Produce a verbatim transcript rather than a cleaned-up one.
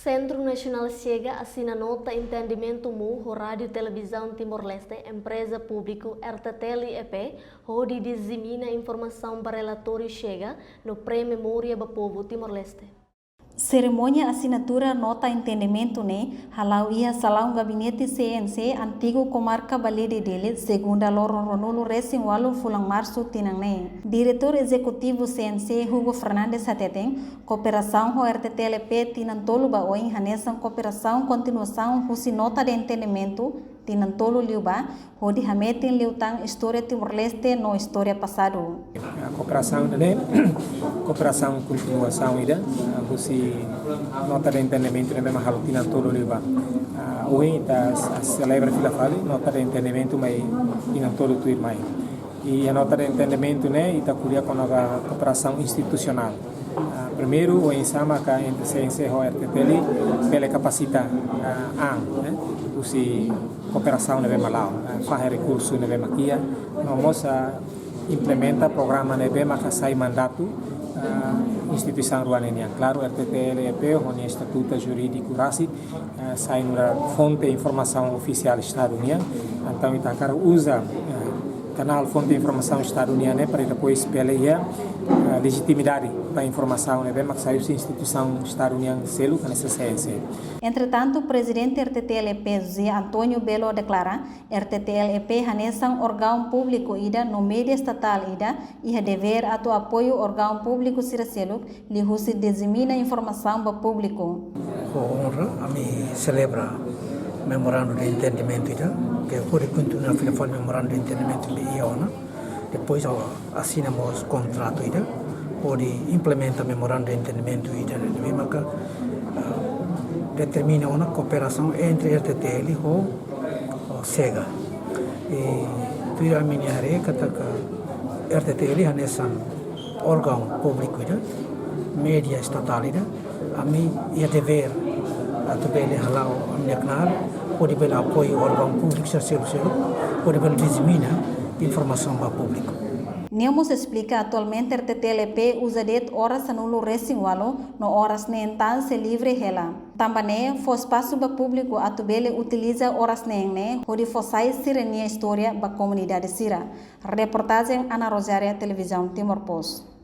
Sentru Nasionál Chega asina nota entendimentu mu ho Rádiu Televizaun Timor-Leste, empreza públiku R T T L E P, hodi dizemina informasaun ba relatóriu Chega no pré-memória ba povu Timor-Leste. Serimónia asinatura nota entendimentu ne'e hala'o iha salaun gabinete C N C, antigu komarka Balide, Dili, segunda loron ruanulu resin ualu fulan Marsu tinan ne'e. Diretór Ezekutivu C N C, Hugo Fernandes hateten, kooperasaun ho R T T L E P tinan tolu ba oin hanesan kooperasaun kontinuasaun husi nota de entendimentu tinan tolu liubá, hodi hametin liután istória Timor-Leste no istória pasadu. Ah, kooperasaun ne'e, kooperasaun kontinuasaun ida, ah, husi nota de entendimentu ne'ebé mak halo tinan tolu liubá. Ah, ohin ita s-, selebra fila fali nota de entendimentu mai tinan tolu tuirmai. I iha nota de entendimentu ne'e, ita ko'alia kona-ba kooperasaun institusionál. Ah, primeiru, oinsá maka entre C N C ho R T T L bele kapasita, ah, an, eh, husi kooperasaun ne'ebé mak la'o, eh, fahe rekursu ne'ebé mak iha, no mós, ah, implementa programa ne'ebé maka sai mandatu, ah, instituisaun rua ne'e nian. Klaru, R T T L E P ho nia estatutu jurídiku rasik, eh, sai nu'udar fonte informasaun ofisiál Estadu nian. Entaun, ita hakarak uza, eh, kanál fonte informasaun Estadu nian ne'e para depois bele iha, eh, lejitimidade ba informasaun ne'ebé mak sai husi instituisaun Estadu nian seluk, hanesan C N C. Entretantu, Prezidente R T T L E P, José António Belo, deklara, R T T L E P hanesan órgaun públiku ida no média estatál ida iha devér atu apoiu órgaun públiku sira seluk liuhusi dizemina informasaun ba públiku. Ho onra, ami selebra memorandu de entendimentu ida, ke hodi kontinua fila fali memorandu de entendimentu ne'ebé iha ona. Depois, ah, asina mós kontratu ida, hodi implementa memorandu de entendimentu ida ne'ebé maka, ah, determina ona kooperasaun entre R T T L ho, ho Chega. I tuir ami-nia haree katak R T T L hanesan órgaun públiku ida, média estatál ida, ami iha devér atu bele hala'o ami-nia knaar, hodi bele apoiu órgaun públiku sira seluk-seluk, hodi bele dizemina informasaun ba públiku. Nia mós esplika, atualmente R T T L E P uza de'it oras sanulu resin ualu, no oras ne'e entaun sei livre hela. Tanba ne'e, fó espasu ba públiku atu bele utiliza oras neen ne'e hodi fó sai sira-nia istória ba komunidade sira. Reportajen Ana Rosária, Televizaun Timor Post.